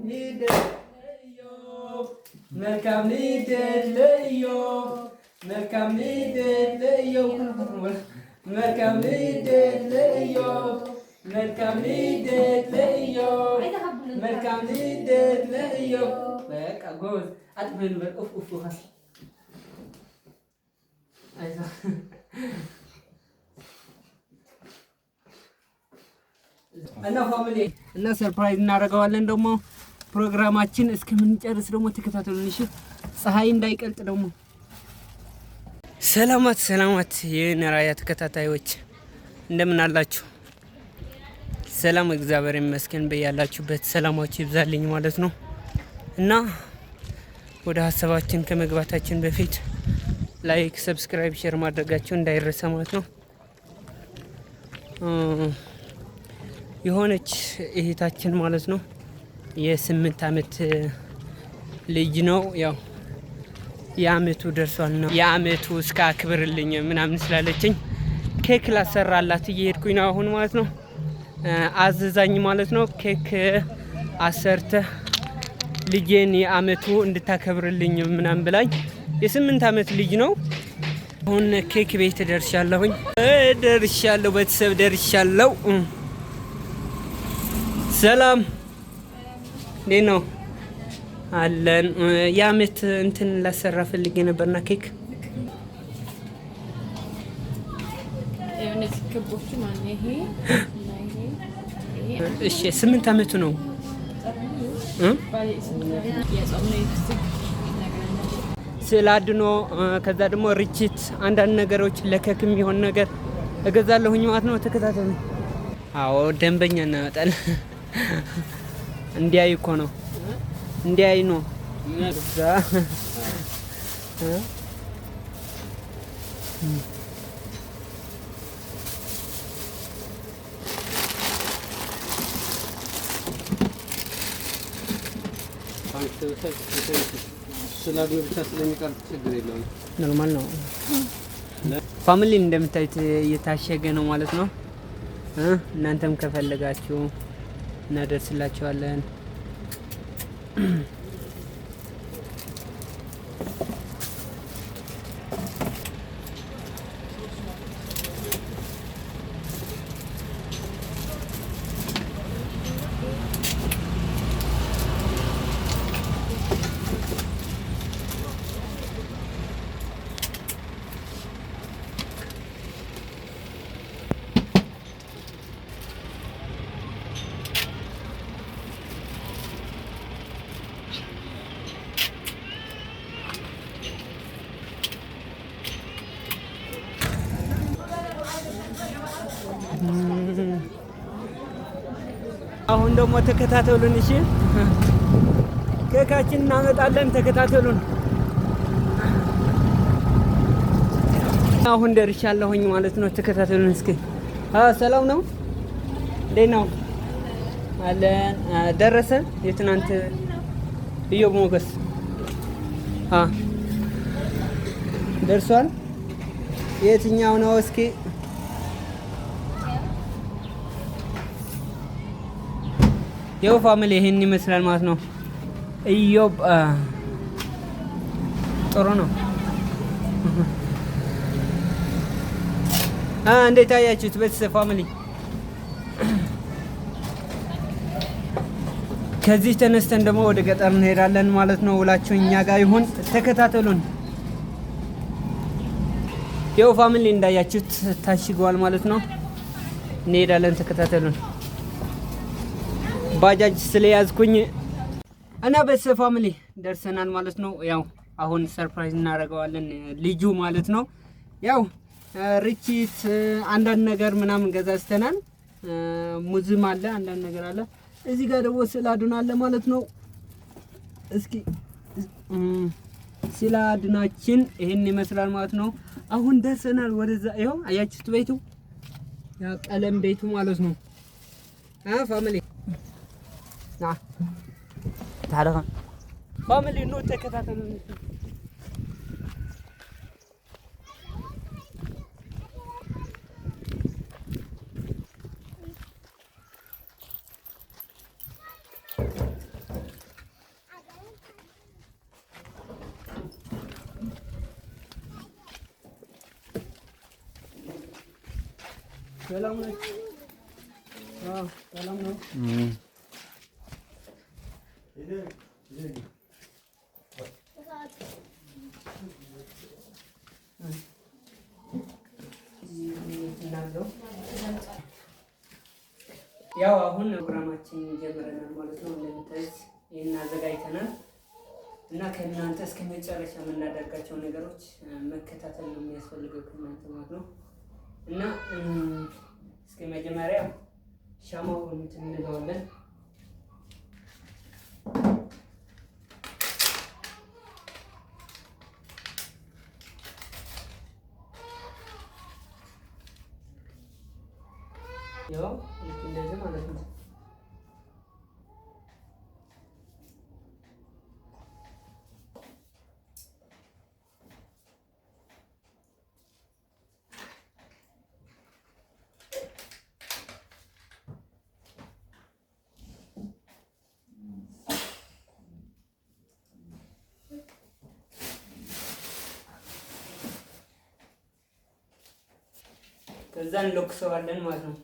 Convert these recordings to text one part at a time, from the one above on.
ልደት ለኢዮብ፣ መልካም ልደት ለኢዮብ፣ መልካም ልደት ለኢዮብ፣ መልካም ልደት ለኢዮብ፣ መልካም ልደት ለኢዮብ፣ መልካም ልደት ለኢዮብ። በቃ ጎበዝ። አጥበን በል። ኡፍ ኡፍ ውሃ፣ አይዞህ። እና family እና surprise እናደርገዋለን። ደግሞ ፕሮግራማችን እስከምንጨርስ ደግሞ ተከታተሉን። እሺ፣ ፀሐይ እንዳይቀልጥ ደግሞ። ሰላማት ሰላማት የነራያ ተከታታዮች፣ እንደምን አላችሁ? ሰላም፣ እግዚአብሔር ይመስገን። በያላችሁበት ሰላማችሁ ይብዛልኝ ማለት ነው። እና ወደ ሀሳባችን ከመግባታችን በፊት like፣ subscribe፣ share ማድረጋችሁ እንዳይረሳ ማለት ነው። የሆነች እህታችን ማለት ነው፣ የ8 አመት ልጅ ነው። ያው የአመቱ ደርሷል ነው፣ የአመቱ እስከ አክብርልኝ ምናምን ስላለችኝ ኬክ ላሰራላት እየሄድኩኝ ነው አሁን ማለት ነው። አዘዛኝ ማለት ነው። ኬክ አሰርተ ልጄን የአመቱ እንድታከብርልኝ ምናምን ብላኝ፣ የ8 አመት ልጅ ነው። አሁን ኬክ ቤት ደርሻለሁኝ፣ ደርሻለሁ፣ ቤተሰብ ደርሻለሁ። ሰላም፣ እንዴት ነው አለን። የአመት እንትን ላሰራ ፈልጌ ነበርና ኬክ። እነዚህ ክቦቹ ማለት ነው። ይሄ እና ይሄ ይሄ። እሺ፣ 8 አመቱ ነው እ? የጾም ነው የፍስክ ነገር። ስዕል አድኖ፣ ከዛ ደግሞ ርችት፣ አንዳንድ ነገሮች ለኬክ የሚሆን ነገር እገዛለሁኝ ማለት ነው። ተከታተሉ። አዎ፣ ደንበኛ እናመጣለን። እንዲያይ እኮ ነው፣ እንዲያይ ነው። እዛ እ? ስላድኖ ብቻ ስለሚቀር ችግር የለውም። Normal ነው። Family፣ እንደምታዩት እየታሸገ ነው ማለት ነው። እናንተም ከፈለጋችሁ እናደርስላችኋለን። አሁን ደግሞ ተከታተሉን። እሺ፣ ኬካችን እናመጣለን። ተከታተሉን። አሁን ደርሻለሁኝ ማለት ነው። ተከታተሉን እስኪ። ሰላም ነው? እንዴት ነው አለን? ደረሰ። የትናንት ኢዮብ ሞገስ ደርሷል። የትኛው ነው እስኪ? የው family፣ ይሄን ይመስላል ማለት ነው። ኢዮብ ጥሩ ነው። እንዴት አያችሁት ቤተሰብ family? ከዚህ ተነስተን ደግሞ ወደ ገጠር እንሄዳለን ማለት ነው። ውላችሁ እኛ ጋር ይሁን፣ ተከታተሉን። የው family፣ እንዳያችሁት ታሽገዋል ማለት ነው። እንሄዳለን፣ ተከታተሉን። ባጃጅ ስለያዝኩኝ እና ቤተሰብ family ደርሰናል ማለት ነው። ያው አሁን surprise እናደርገዋለን ልጁ ማለት ነው። ያው ርችት፣ አንዳንድ ነገር ምናምን ገዛዝተናል። ሙዝም አለ፣ አንዳንድ ነገር አለ። እዚህ ጋር ደግሞ ስዕል አድኖ አለ ማለት ነው። እስኪ ስዕል አድናችን ይሄን ይመስላል ማለት ነው። አሁን ደርሰናል ወደዛ። ይኸው አያችሁት ቤቱ፣ ያ ቀለም ቤቱ ማለት ነው። Family ና ታዲያ family ኑ ተከታተሉ። ሰላም ናችሁ? አዎ ሰላም ነው። ያው አሁን ፕሮግራማችን ጀምረናል ማለት ነው። እንደምታዩት ይህን አዘጋጅተናል እና ከእናንተ እስከ መጨረሻ የምናደርጋቸው ነገሮች መከታተል ነው የሚያስፈልገው ከእናንተ ማለት ነው። እና እስከ መጀመሪያ ሻማውን እንትን እንለዋለን። ያው ልክ እንደዚህ ማለት ነው። ከዛ እንለኩሰዋለን ማለት ነው።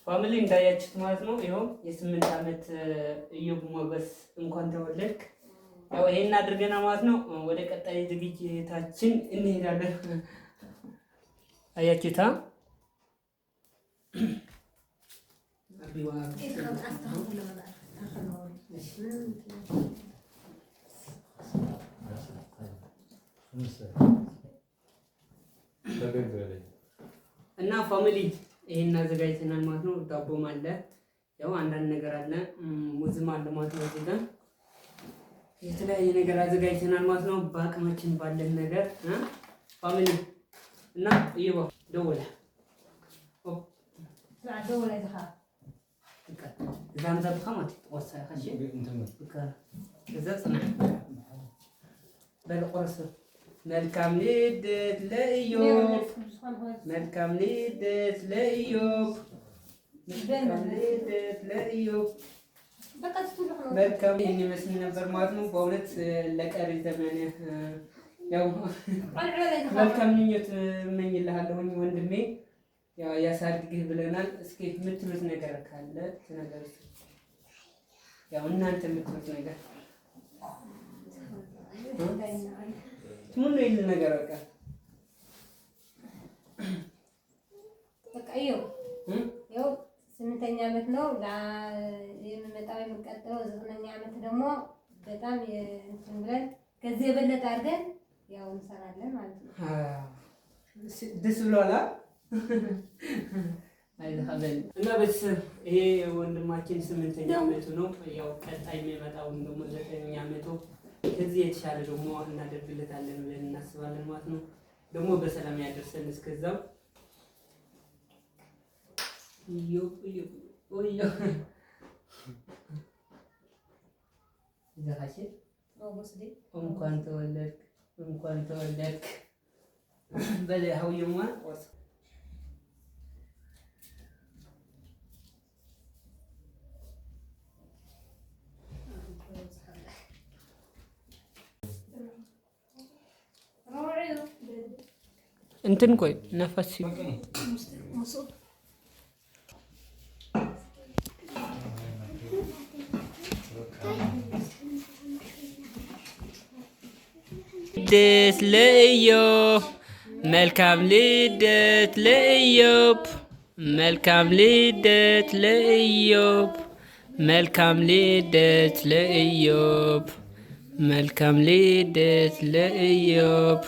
Family እንዳያችሁት ማለት ነው። ይኸው የ8 ዓመት እዮብ ሞገስ እንኳን ተወለድክ። ያው ይሄን አድርገና ማለት ነው። ወደ ቀጣይ ዝግጅታችን እንሄዳለን። አያችሁታ። እና family ይሄን አዘጋጅተናል ማለት ነው። ዳቦም አለ፣ ያው አንዳንድ ነገር አለ፣ ሙዝም አለ ማለት ነው። እዚህ ጋር የተለያየ ነገር አዘጋጅተናል ማለት ነው። በአቅማችን ባለን ነገር family እና እየባ ደወለ። እዛ ምዛብካ ማለት ትቆርሳ እዛ ጽናዕ በል ቁርስ። መልካም ልደት ለኢዮብ፣ መልካም ልደት ለኢዮብ፣ መልካም ልደት ለኢዮብ። መልካም ይህን ይመስል ነበር ማለት ነው። በእውነት ለቀሪ ዘመን ያው መልካም ምኞት እመኝልሃለሁኝ ወንድሜ፣ ያው ያሳድግህ ብለናል። እስኪ የምትሉት ነገር ካለ ተናገሩ። ያው እናንተ የምትሉት ነገር ምን ነው ይል ነገር በቃ። በቃ ይኸው ይኸው 8ኛ ዓመት ነው የሚመጣው። የሚቀጥለው 9ኛ ዓመት ደግሞ በጣም እንትን ብለን ከዚህ የበለጠ አድርገን ያው እንሰራለን ማለት ነው። ደስ ብሏላ እና ቤተሰብ ይሄ ወንድማችን 8ኛ ዓመቱ ነው። ያው ቀጣይ የሚመጣውን ደግሞ 9ኛ ዓመቱ ከዚህ የተሻለ ደግሞ እናደርግለታለን ብለን እናስባለን ማለት ነው። ደግሞ በሰላም ያደርሰን። እስከዛው እዮ እዮ እዮ ዘኻሽ እንኳን ተወለድክ፣ እንኳን ተወለድክ በል ሀውየማ ቆርስ። እንትን ቆይ ነፋስ። ልደት ለኢዮብ፣ መልካም ልደት ለኢዮብ፣ መልካም ልደት ለኢዮብ፣ መልካም ልደት ለኢዮብ፣ መልካም ልደት ለኢዮብ፣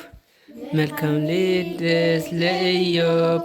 መልካም ልደት ለኢዮብ፣